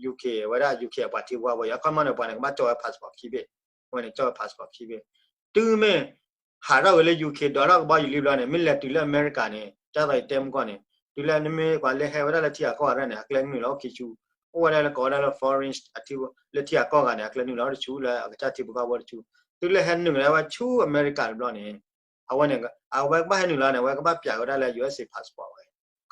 UK, အဝဲဒၣ် UK အပှၤထံဖိကီၢ်ဖိယဲၢ်, အခီပညီန့ၣ် ပှၤန့ၣ် ကဘၣ်ကၠီၣ်ဝဲ passport ခံဘ့ၣ်, အဝဲန့ၣ် ကၠီၣ်ဝဲ passport ခံဘ့ၣ်, တုၤမ့ၢ် ဟးထီၣ်ဝဲလၢ UK ဒိးထီၣ်ကဘီယူၤလံဘျီန့ၣ် မ့ၢ်လဲၤတုၤလၢအမဲရကၤန့ၣ် ဒ်သိးယတဲမုၢ်ကီၢ်န့ၣ် တုၤလၢနမ့ၢ်ပှၤလၢဟဲဝဲဒၣ်လၢထံဂၤကီၢ်ဂၤန့ၣ် အကျဲနုာ်လီၤအိၣ်ခံဆူ, အိၣ်ဝဲဒၣ်လၢကိးဝဲဒၣ်လၢ foreign အထံ လၢထံဂၤကီၢ်ဂၤန့ၣ် အကျဲနုာ်လီၤအိၣ်တဆူ လၢအကစၢ်ထံဖိကီၢ်ဖိတဆူ, တုၤလၢဟဲနုာ်လီၤဝဲဆူအမဲရကၤတဘျီန့ၣ် အဝဲန့ၣ် အဝဲကဘၣ်ဟဲနုာ်လီၤန့ၣ် အဝဲကဘၣ်ပျးဝဲဒၣ်လၢ USA passport ဝဲ,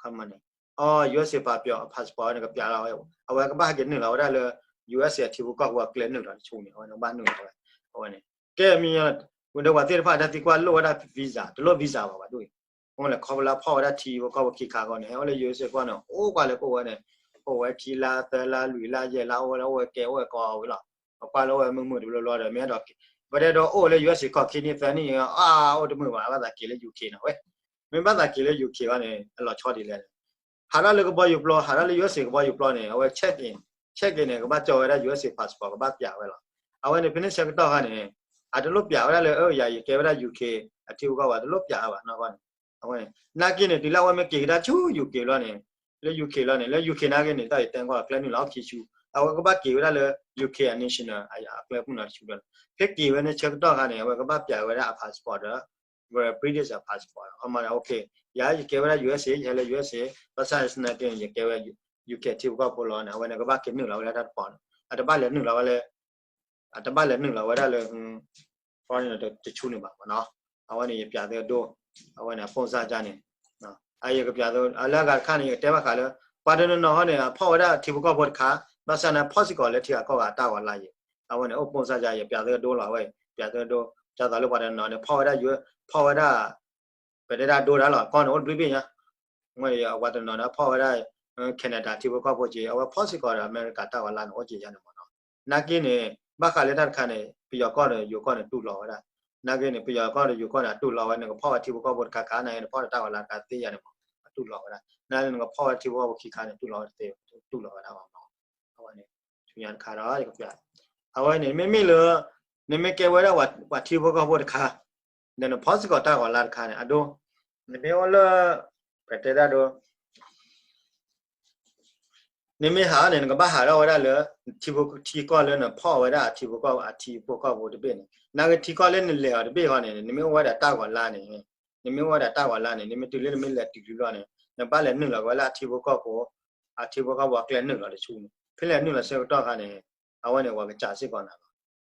ခီမန့ၣ်, အ USA passport, passport န့ၣ် ကပျးလီၤဝဲ, အဝဲကဘၣ်ဟဲက့ၤနုာ်လီၤဝဲဒၣ်လၢ USA အထံဖိကီၢ်ဖိအကျဲနုာ်လီၤတဆူန့ၣ် အဝဲန့ၣ်ကဘၣ်နုာ်လီၤဝဲ, အဝဲန့ၣ်, ကဲမ့ၢ် ဝဲဒီးပှၤသ့ၣ်တဖၣ်တၢ်သံကွၢ်လိၣ်ဝဲဒၣ် visa တလိၣ် visa ဘၣ်ဘၣ်ဒ်အံၤ, အဃိန့ၣ် ခီဖျိလၢဖီၣ်ဝဲဒၣ်ထံဖိကီၢ်ဖိခံခါအဂီၢ်န့ၣ် ဟဲအိၣ်လၢ USA ကီၢ်န့ၣ် အိၣ်ကွၢ်လၢကအိၣ်ဝဲန့ၣ်, အိၣ်ဝဲခံလါသၢလါလွံၢ်လါယဲၢ်လါ အိၣ်ဝဲလၢအိၣ်ဝဲကဲအိၣ်ဝဲကီးဝဲလီၤ, ပကွၢ်လၢအိၣ်ဝဲမုာ်မုာ်တဘျီဘျီဒီး မ့ၢ်အဲၣ်ဒိး, ပတဲဒီးအိၣ်လၢ USA ကီၢ်ခံနံၣ်သၢနံၣ် အါ အိၣ်တမုာ်ဘၣ် ဘၣ်သးက့ၤလၢ UK နီၤဝဲ, မ့ၢ်ဘၣ်သးက့ၤလၢ UK ဘၣ်န့ၣ် အလီၤဆီဒ်လဲၣ်န့ၣ်, ဟးထီၣ်လၢကဘီယူၤပျီ ဟးထီၣ်လၢ USA ကဘီယူၤပျီန့ၣ် အဝဲ check in, check in န့ၣ် ကဘၣ်ကၠီၣ်ဝဲဒၣ် USA passport ကဘၣ်ပျးဝဲလီၤ, အဝဲန့ၣ် ဖဲန့ၣ်ဆၢကတီၢ်ခါန့ၣ် အတလိၣ်ပျးဝဲဒၣ်လၢ ယၤယကဲဝဲဒၣ် UK အထံဖိကီၢ်ဖိ တလိၣ်ပျးဝဲဘၣ်နီၤ, အဝဲန့ၣ် နာ်က့န့ၣ် တုၤလၢအဝဲမ့ၢ်က့ၤကဒါဆူ UK လီၤန့ၣ်, လၢ UK လီၤန့ၣ် လၢ UK နာ်က့န့ၣ် တၢ်အံၤတဲကွၢ်အကျဲနုာ်လီၤအိၣ်ခံဆူ, အဝဲကဘၣ်က့ၤဝဲဒၣ်လၢ UK အ national အကျဲပူၤနီၤတဆူဒီး, ဖဲက့ၤဝဲန့ၣ်ဆၢကတီၢ်ခါန့ၣ် အဝဲကဘၣ်ပျးဝဲဒၣ်အ passport ဒီး British အ passport အခီမန့ၣ် OK, ယၤယကဲဝဲဒၣ် USA, ယဟဲလၢ USA, ဘၣ်ဆၣ်နာ်က့န့ၣ် ယကဲဝဲ UK ထံဖိကီၢ်ဖိလီၤန့ၣ် အဝဲန့ၣ်ကဘၣ်က့ၤနုာ်လီၤဝဲဒၣ်တၢ်တပီၤန့ၣ်, အတဘၣ်လဲၤနုာ်လီၤဝဲလၢ အတဘၣ်လဲၤနုာ်လီၤဝဲဒၣ်လၢ foreign တဆူန့ၣ်ဘၣ်မ့ၢ်နီၤ, အဝဲန့ၣ်ယပျးသုဒိ, အဝဲန့ၣ်အပိၢ်စၢ်ဒ်န့ၣ်, ယကပျးသု လၢအဂၤတခါန့ၣ် ယကတဲဘၣ်ဃးလၢ ပှၤတနီၤနီၤဟီန့ၣ် အဖီၣ်ဝဲဒၣ်ထံဖိကီၢ်ဖိတခါ, ဘၣ်ဆၣ်န့ၣ် ဖီၣ်စ့ၢ်ကီးလၢထံဂၤကီၢ်ဂၤတၢ်ဂီၤလါယဲၢ်, အဝဲန့ၣ်အိၣ်ပိၢ်စၢ်ဒ် ယပျးသုဒိလီၤဝဲ, ပျးသုဒိ, ဒ်သိးလၢပှၤတနီၤနီၤန့ၣ် ဖီၣ်ဝဲဒၣ်ယွဲ, ဖီၣ်ဝဲဒၣ် ပတဲဒၣ်ဒိဒၣ်လီၤ ကီၢ်န့ၣ်အိၣ်တဘျုးဘ့ၣ်ညါ, မ့ၢ်ပှၤတနီၤနီၤဖီၣ်ဝဲဒၣ် Canada ထံဖိကီၢ်ဖိက့ၤ, အဝဲဖီၣ်စ့ၢ်ကီးဒီး America တၢ်ဂီၤလါန့ၣ် အိၣ်က့ၤယါန့ၣ်မ့ၢ်နီၤ, နာ်က့န့ၣ် ဘၣ်ဃးလၢတၢ်တခါန့ၣ် ပယီၤကီၢ်ဒီးယိၤကီၢ်န့ၣ်တူၢ်လိာ်ဝဲဒၣ်, နာ်က့န့ၣ် ပယီၤကီၢ်ဒီးယိၤကီၢ်န့ၣ် အတူၢ်လိာ်ဝဲ နကဖီၣ်ဝဲထံဖိကီၢ်ဖိတခါခါ နာ်က့နဖီၣ်ဒီးတၢ်ဂီၤလါတခါသ့ယါန့ၣ်မ့ၢ် အတူၢ်လိာ်ဝဲဒၣ်, နာ်က့နကဖီၣ်ဝဲထံဖိကီၢ်ဖိခံခါန့ၣ် တူၢ်လိာ်ဝဲတသ့, တူၢ်လိာ်ဝဲဒၣ်မ့ၢ်နီၤ, အဝဲန့ၣ် ဆူညါတခါဒီး ယကပျး, အဝဲန့ၣ် မ့မ့ၢ်လၢ နမ့ၢ်ကဲဝဲဒၣ်ပှၤထံဖိကီၢ်ဖိတခါ ဒီးနဖီၣ်စ့ၢ်ကီးတၢ်ဂီၤလါတခါန့ၣ် အဒိ, နမ့ၢ်အိၣ်လၢ ပတဲဒၣ်ဒိ, နမ့ၢ်ဟးန့ၣ် နကဘၣ်ဟးထီၣ်ဝဲဒၣ်လၢ ထံဖိထံကီၢ်လၢနဖီၣ်ဝဲဒၣ်အထံဖိကီၢ် အထံဖိကီၢ်ဖိတဘ့ၣ်န့ၣ်, နာ်က့ထံကီၢ်လၢနလဲၤအီၤတဘ့ၣ်ဃီန့ၣ် နမ့ၢ်အိၣ်ဝဲဒၣ်တၢ်ဂီၤလါန့ၣ်, နမ့ၢ်အိၣ်ဝဲဒၣ်တၢ်ဂီၤလါန့ၣ် နမ့ၢ်တုၤလၢနမ့ၢ်လဲၤတုၤလံဘျီန့ၣ် နဘၣ်လဲၤနုာ်လီၤဝဲလၢအထံဖိကီၢ်ဖိ အထံဖိကီၢ်ဖိအကျဲနုာ်လီၤတဆူန့ၣ်, ဖဲလဲၤနုာ်လီၤဆၢကတီၢ်ခါန့ၣ် အဝဲန့ၣ် ပှၤကစးစ့ၢ်ကီးနၤလီၤ.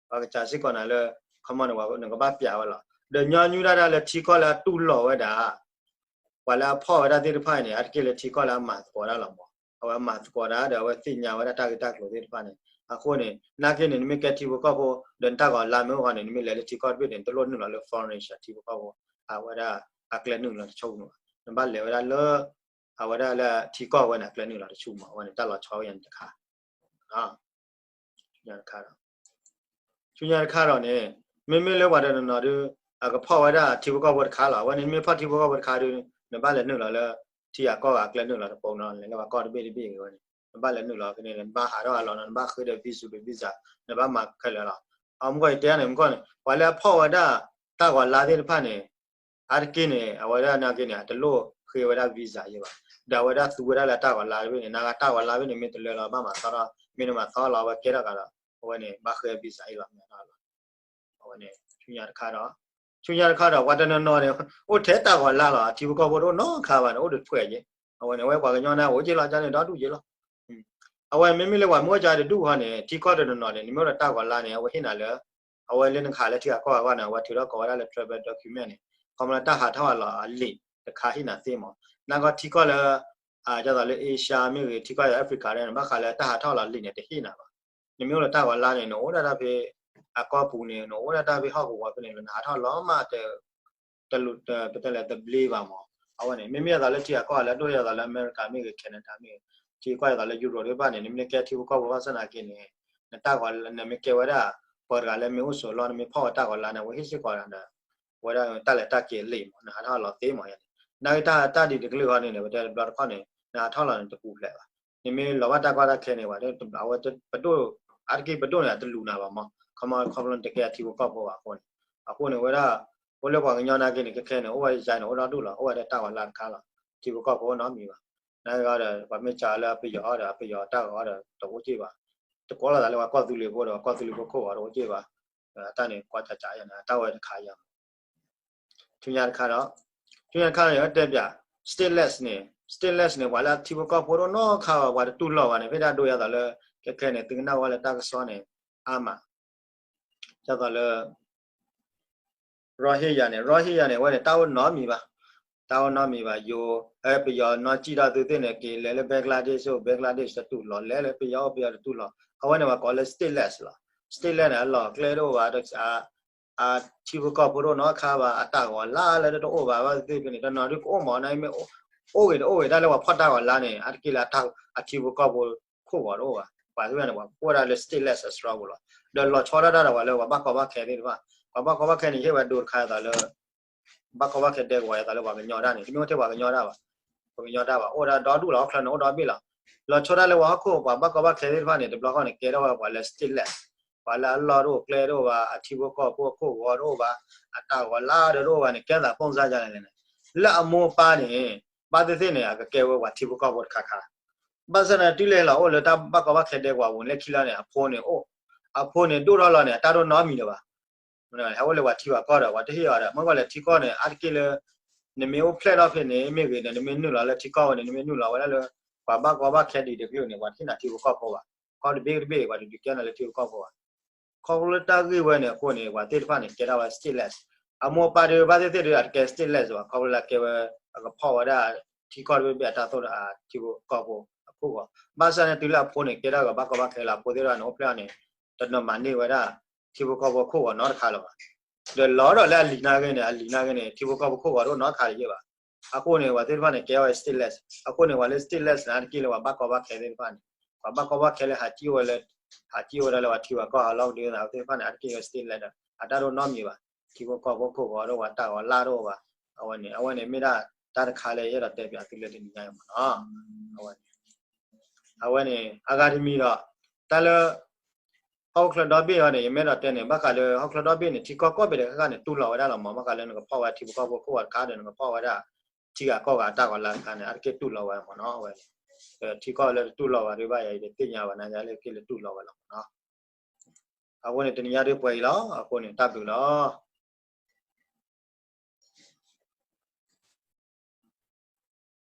ပှၤကစးစ့ၢ်ကီးနၤလၢ ခီမီန့ၣ် နကဘၣ်ပျးဝဲလီၤ. ဒီးညီနုၢ်ဒၣ်တၢ်လၢထံကီၢ်လၢအတူၢ်လိာ်ဝဲဒၣ် ပှၤလၢအဖီၣ်ဝဲဒၣ်သ့ၣ်တဖၣ်အံၤန့ၣ် အါတက့ၢ်လၢထံကီၢ်လၢအမၤသကိးတၢ်လီၤမး. အဝဲမၤသကိးတၢ်ဒီး အဝဲသ့ၣ်ညါဝဲဒၣ်တၢ်ဂ့ၢ်တၢ်ကျိၤသ့ၣ်တဖၣ်န့ၣ်. အဃိန့ၣ် နာ်က့န့ၣ် နမ့ၢ်ကဲထံဖိကီၢ်ဖိ ဒီးနတၢ်ဂီၤလါမ့ၢ်အိၣ်ဃီန့ၣ် နမ့ၢ်လဲၤလၢထံကီၢ်တဘ့ၣ်န့ၣ် နတလိၣ်နုာ်လီၤလၢ foreign nation ထံဖိကီၢ်ဖိ အဝဲဒၣ်အကျဲနုာ်လီၤတဆူၣ်န့ၣ်ဘၣ်. နဘၣ်လဲၤဝဲဒၣ်လၢ အဝဲဒၣ်လၢထံကီၢ်ဝဲန့ၣ် အကျဲနုာ်လီၤတဆူၣ်မး. အဝဲန့ၣ်တၢ်လီၤဆီဝဲန့ၣ်တခါ ဆူညါတခါဒီး ဆူညါတခါဒီးန့ၣ် မ့မ့ၢ်လၢပှၤတနီၤနီၤဒုး အကဖီၣ်ဝဲဒၣ်ထံဖိကီၢ်ဖိတခါလီၤ. အဝဲန့ၣ် နမ့ၢ်ဖီၣ်ထံဖိကီၢ်ဖိတခါဒုး နဘၣ်လဲၤနုာ်လီၤလၢ ထံအကီၢ်ဂၤအကျဲနုာ်လီၤတပိနီၤ လဲၤလၢပှၤကီၢ်တဘ့ၣ်တဘ့ၣ်ဂ့ၤဝဲန့ၣ် နဘၣ်လဲၤနုာ်လီၤကန့ၣ် နဘၣ်ဟးထီၣ်ဟးလီၤနီၤ နဘၣ်ဃ့ဒီး visa ဒီး visa နဘၣ်မၤခဲလၢာ်လီၤ. အမူကီၢ်ယတဲန့ၣ် မူကီၢ်န့ၣ် ပှၤလၢအဖီၣ်ဝဲဒၣ် တၢ်ဂီၤလါသ့ၣ်တဖၣ်န့ၣ် အါတက့ၢ်န့ၣ် အဝဲဒၣ်နာ်က့န့ၣ် အတလိၣ်ဃ့ဝဲဒၣ် visa ယဲဘၣ်. ဒီးအဝဲဒၣ်သူဝဲဒၣ်လၢတၢ်ဂီၤလါတဘ့ၣ်န့ၣ် နဂၤတၢ်ဂီၤလါတဘ့ၣ်န့ၣ် မ့ၢ်တလၢလီၤ ဘၣ်မၤသီထီၣ် မ့ၢ်နမၤသီလီၤ အဝဲကဲထီၣ်ကဒီး အဝဲန့ၣ် ဘၣ်ဃ့ visa အံၤလီၤ မ့ၢ်လီၤ. အဝဲန့ၣ် ဆူညါတခါဒီး ဆူညါတခါဒီး ပှၤတနီၤနီၤန့ၣ် အိၣ်ထဲတၢ်ဂီၤလါလီၤ အထံဖိကီၢ်ဖိတအိၣ်နီတခါဘၣ်န့ၣ် အိၣ်တဖှဲးယဲ အဝဲန့ၣ် အဝဲပှၤကညီန့ၣ် အိၣ်က့လီၤ ကန့ၣ်ဒီဒူၣ်ယဲလီၤ. အဝဲမ့မ့ၢ်လၢပှၤမ့ၢ်အိၣ်ကတဒူၣ်ဃီန့ၣ် ထံကီၢ်တနီၤနီၤန့ၣ် နမ့ၢ်အိၣ်ဒီးတၢ်ဂီၤလါန့ၣ် အဝဲဟ့ၣ်နၤလၢ အဝဲလၢနကဟးလၢထံဂၤကီၢ်ဂၤအဂီၢ်န့ၣ် အဝဲထုးထီၣ်ကိးဝဲဒၣ်လၢ travel document န့ၣ် ခီဖျိလၢတၢ်ဟးထီၣ်ဟးလီၤအလံာ်တခါဟ့ၣ်နၤသ့မး. နာ်က့ထံကီၢ်လၢ ဒ်သိးလၢ Asia မ့ၢ်ဂ့ၤ ထံကီၢ်လၢ Africa န့ၣ် ဘၣ်ဃးလၢတၢ်ဟးထီၣ်လီၤလံာ်န့ၣ် တဟ့ၣ်နၤဘၣ်. နမ့ၢ်အိၣ်ဒီးတၢ်ဂီၤလါန့ၣ် နအိၣ်ဒၣ်တၢ်ဖဲ အကီၢ်ပူၤန့ၣ် နအိၣ်ဒၣ်တၢ်ဖဲဟီၣ်ကဝီၤဖဲန့ၣ် နဟးထီၣ်လီၤမး တ တလူၤ ပတဲလဲၣ် တဘျ့ဘၣ်မး. အဝဲန့ၣ် မ့မ့ၢ်ဒ်သိးလၢထံဂၤကီၢ်ဂၤလၢအဒိၣ်ဒ်သိးလၢ America မ့ၢ်ဂ့ၤ Canada မ့ၢ်ဂ့ၤ ထံကီၢ်ဒ်သိးလၢ Europe သ့ၣ်တဖၣ်န့ၣ် နမ့ၢ်ကဲထံဖိကီၢ်ဖိဘၣ်ဆၣ်နာ်က့န့ၣ် နတၢ်ဂီၤလါ နမ့ၢ်ကဲဝဲဒၣ် ပှၤတဂၤလၢမ့ၢ်အိၣ်ဆိးလီၢ် နမ့ၢ်ဖီၣ်ဝဲတၢ်ဂီၤလါန့ၣ် အဝဲဟ့ၣ်စ့ၢ်ကီးနၤဒီး အဝဲဒၣ်တၢ်လဲၤတၢ်က့ၤလံာ်မး နဟးထီၣ်လီၤသ့မးယဲန့ၣ်. နာ်က့တၢ်တၢ်ဒ်တကလုာ်ဃီန့ၣ် ပတဲတဘျီတခီၣ်န့ၣ် နဟးထီၣ်လီၤန့ၣ် တပူၤဖျဲးဘၣ်. နမ့ၢ်လီၤဘၣ်တၢ်ကီတၢ်ခဲန့ၣ် ပှၤ အဝဲပဒိၣ် အါတက့ၢ်ပဒိၣ်န့ၣ် အတလူၤနၤဘၣ်မး ခီမီ ခီဖျိနတကဲအထံဖိကီၢ်ဖိဘၣ်အဃိန့ၣ်. အဃိန့ၣ် အဝဲဒၣ် အိၣ်လၢပှၤကညီနာ်က့န့ၣ် ခဲခဲန့ၣ် အိၣ်ဝဲဒၣ်ယါန့ၣ် အိၣ်ဒီဒူၣ်လီၤ အိၣ်ဝဲဒၣ်တၢ်ဂီၤလါတခါလီၤ. ထံဖိကီၢ်ဖိနီတမံၤဘၣ်. နာ်က့ဒီး ပှၤမ့ၢ်စးလၢအပယီၤအီၤဒီး အပယီၤတၢ်ဂီၤအီၤဒီး တအိၣ်က့ၢ်ဘၣ်. တကိးလိာ်သးလၢပှၤကီၢ်သူလ့ၤဖိဒီး ပှၤကီၢ်သူလ့ၤဖိခိၣ်ဂီၤတအိၣ်က့ၢ်ဘၣ်. အတၢ်န့ၣ် ကွၢ်ကၠးကၠးယါန့ၣ် အတၢ်ဝဲတခါယါ ဆူညါတခါဒီး ဆူညါတခါန့ၣ် တဲပၠး stateless န့ၣ် stateless န့ၣ် ပှၤလၢအထံဖိကီၢ်ဖိတအိၣ်နီတခါဘၣ် ပှၤတတူၢ်လိာ်ဘၣ်န့ၣ် ဖဲဒၣ်ဒိယါသးလၢ ခဲခဲန့ၣ် သုကနၣ်ဝဲလၢတၢ်ကစီၣ်န့ၣ် အါမး ဒ်သိးလၢ Rohingya န့ၣ် Rohingya န့ၣ် အဝဲန့ၣ် တၢ်အိၣ်နီတမံၤဘၣ်. တၢ်အိၣ်နီတမံၤဘၣ် ယိၤ ပယီၤနီၢ်ကံၣ်ထီၣ်သုသ့ၣ်န့ၣ် က့ၤလဲၤလၢ Bangladesh အိၣ် Bangladesh တတူၢ်လိာ် လဲၤလၢပယီၤအိၣ်ပယီၤတတူၢ်လိာ် အဝဲန့ၣ် ပှၤကိးလၢ stateless လီၤ. stateless န့ၣ် အလီၢ်အကျဲတအိၣ်ဘၣ် အထံဖိကီၢ်ဖိတအိၣ်နီတခါဘၣ် အတၢ်ဂီၤလါလၢတအိၣ်ဘၣ် ဘၣ်သ့ၣ်သ့ၣ်ဖဲန့ၣ် တနီၤဒုးကအိၣ်မး နာ်က့မ့ၢ် အိၣ်ဂ့ၤတအိၣ်ဂ့ၤ တၢ်လၢပှၤဖီၣ်တၢ်ဂီၤလါန့ၣ် အါတက့ၢ်လၢ အထံဖိကီၢ်ဖိခိၣ်ဂီၤတအိၣ်ဘၣ် ပှၤသ့ၣ်တဖၣ်န့ၣ် ပှၤကိးဝဲဒၣ်လၢ stateless အစှီပူၤလီၤ. ဒီးလီၤဆီဒၣ်တၢ်ဒီးပှၤလၢပှၤဘၣ်ကီဘၣ်ခဲသ့ၣ်တဖၣ် ပှၤဘၣ်ကီဘၣ်ခဲန့ၣ် ယဟ့ၣ်ဝဲဒိတခါအသိးလၢ ဘၣ်ကီဘၣ်ခဲဒဲကဝီၤအသိးလၢပှၤကညီတၢ်န့ၣ် တမ့ၢ်အိၣ်ထဲပှၤကညီတၢ်ဘၣ် ပှၤကညီတၢ်ဘၣ် အိၣ်ဒၣ်ဒီဒူၣ်လီၤ ဟီၣ်ချၢန့ၣ် အိၣ်ဒီဘ့ၣ်လီၤ. လီၤဆီဒၣ်လၢပှၤဟီၣ်ခိၣ် ပှၤဘၣ်ကီဘၣ်ခဲသ့ၣ်တဖၣ်န့ၣ် တဘျီဃီန့ၣ် ကဲထီၣ်ဝဲပှၤလၢ stateless ပှၤလၢအလီၢ်တအိၣ်ကျဲတအိၣ်ဘၣ် အထံဖိကီၢ်ဖိအခိၣ်ဂီၤတအိၣ်ဘၣ် အတၢ်ဂီၤလါဒီးတအိၣ်ဘၣ်န့ၣ် ကဲသးပိၢ်စါယါန့ၣ်န့ၣ် လၢအမိၢ်အပၢ်န့ၣ် ဘၣ်သ့ၣ်သ့ၣ်န့ၣ် အကကဲဝဲပှၤထံဖိကီၢ်ဖိတခါခါ ဘၣ်ဆၣ်န့ၣ် တုၤလၢဟဲလီၤအိၣ်လၢတၢ်ဘၣ်ကီဘၣ်ခဲဒဲကဝီၤပူၤန့ၣ် လၢခံလီၤန့ၣ် အဖိန့ၣ်အိၣ် အဖိန့ၣ်ဒိၣ်ထီၣ်လီၤန့ၣ် အတၢ်တအိၣ်နီတမံၤလၢၤဘၣ် ဟဲအိၣ်လၢပှၤထံပှၤကီၢ်ဒီး ပှၤတဟ့ၣ်အီၤဒီး မ့ၢ်ကွၢ်လၢထံကီၢ်န့ၣ် အါတက့ၢ်လၢ နမ့ၢ်အိၣ်ဖျဲၣ်ထီၣ်ဖဲန့ၣ် မ့ၢ်ဂ့ၤန့ၣ် နမ့ၢ်နုာ်လီၤလၢထံကီၢ်ဝဲန့ၣ် နမ့ၢ်နုာ်လီၤဝဲဒၣ်လၢ ပှၤဘၣ်ကီဘၣ်ခဲဒ်တကလုာ်န့ၣ် ပှၤတဟ့ၣ်နၤထံဖိကီၢ်ဖိဘၣ်. ကီၢ်တဘ့ၣ်တဘ့ၣ် ပှၤတဒုးကဲနၤလၢထံဖိကီၢ်ဖိဘၣ်. ခီဖျိလၢတၢ်ဂ့ၢ်ဝဲန့ၣ်အဃိန့ၣ် ပှၤသ့ၣ်တဖၣ်န့ၣ် ကဲထီၣ်ဝဲ stateless အမိၢ်အပၢ်ဒီး ဘၣ်သ့ၣ်သ့ၣ်ဒီး အတကဲ stateless ဘၣ် ခီဖျိလၢကဲဝဲ အကဖီၣ်ဝဲဒၣ် ထံကီၢ်တဘ့ၣ်ဘ့ၣ်အတၢ်သိၣ်တၢ် ထံဖိကီၢ်ဖိအခိၣ်ဂီၤ ဘၣ်ဆၣ်န့ၣ် တုၤလၢအဖိန့ၣ် ကဲထီၣ်ကဘၣ်ကီဘၣ်ခဲလၢအဖိသ့ၣ်တဖၣ်န့ၣ် အိၣ်ဖျဲၣ်န့ၣ် တနီၤမၤန့ၢ်ဝဲဒၣ် ထံဖိကီၢ်ဖိခိၣ်ဂီၤနီတခါလၢၤဘၣ်. ဒီးလီၤဒီးလၢအလံၤနာ်က့န့ၣ် အလံၤနာ်က့န့ၣ် ထံဖိကီၢ်ဖိခိၣ်ဂီၤတအိၣ်နီတခါလၢၤဘၣ်. အဃိန့ၣ် ပှၤသ့ၣ်တဖၣ်န့ၣ် ကဲဝဲ stateless အဃိန့ၣ် ပှၤလၢ stateless န့ၣ် အါတက့ၢ်လၢပှၤဘၣ်ကီဘၣ်ခဲသ့ၣ်တဖၣ်န့ၣ် ပှၤဘၣ်ကီဘၣ်ခဲလၢဟးစံၣ်အိၣ်ဝဲလၢ ဟးစံၣ်အိၣ်ဝဲဒၣ်လၢပှၤထံပှၤကီၢ်ဟးလီၢ်ကဒုသးသ့ၣ်တဖၣ်န့ၣ် အါတက့ၢ်ဝဲ stateless ဒီး အတၢ်တအိၣ်နီတမံၤဘၣ်. ထံဖိကီၢ်ဖိခိၣ်ဂီၤတအိၣ်ဘၣ် တၢ်ဂီၤလါတအိၣ်ဘၣ်. အဝဲန့ၣ် အဝဲန့ၣ်မ့ၢ်ဒၣ်တၢ်တခါလၢယအဲၣ်ဒိးတဲပၠးသုလၢတနံၤညါအံၤမ့ၢ်နီၤ. အဝဲန့ၣ် အဝဲန့ၣ်အဂၤတမံၤဒီး တၢ်လၢ ဟီၣ်ခိၣ်ချၢဒီဘ့ၣ်အံၤန့ၣ် ယမ့ၢ်အဲၣ်ဒိးတဲန့ၣ် ဘၣ်ဃးလၢဟီၣ်ခိၣ်ချၢဒီဘ့ၣ်န့ၣ် ထံကီၢ်ကိးဘ့ၣ်တခါခါန့ၣ် တူၢ်လိာ်ဝဲဒၣ်လီၤမး ဘၣ်ဃးလၢနကဖီၣ်ဝဲဒၣ်ထံဖိကီၢ်ဖိခိၣ်ဂီၤတခါဒီး နကဖီၣ်ဝဲဒၣ် ထံဂၤကီၢ်ဂၤအတၢ်ဂီၤလါတခါန့ၣ် အါတက့ၢ်တူၢ်လိာ်ဝဲမ့ၢ်နီၤ အဝဲန့ၣ် ဒီးထံကီၢ်လၢတတူၢ်လိာ်ဘၣ်ဒုးဘၣ်ယၤအံၤ တသ့ၣ်ညါဘၣ် နာ်က့လၢက့ၤလၢတူၢ်လိာ်ဝဲလီၤမ့ၢ်နီၤ. အဃိန့ၣ် တနံၤညါဒုးပှဲၤအံၤလီၤ. အဃိန့ၣ် တၢ်ဘျုးလီၤ.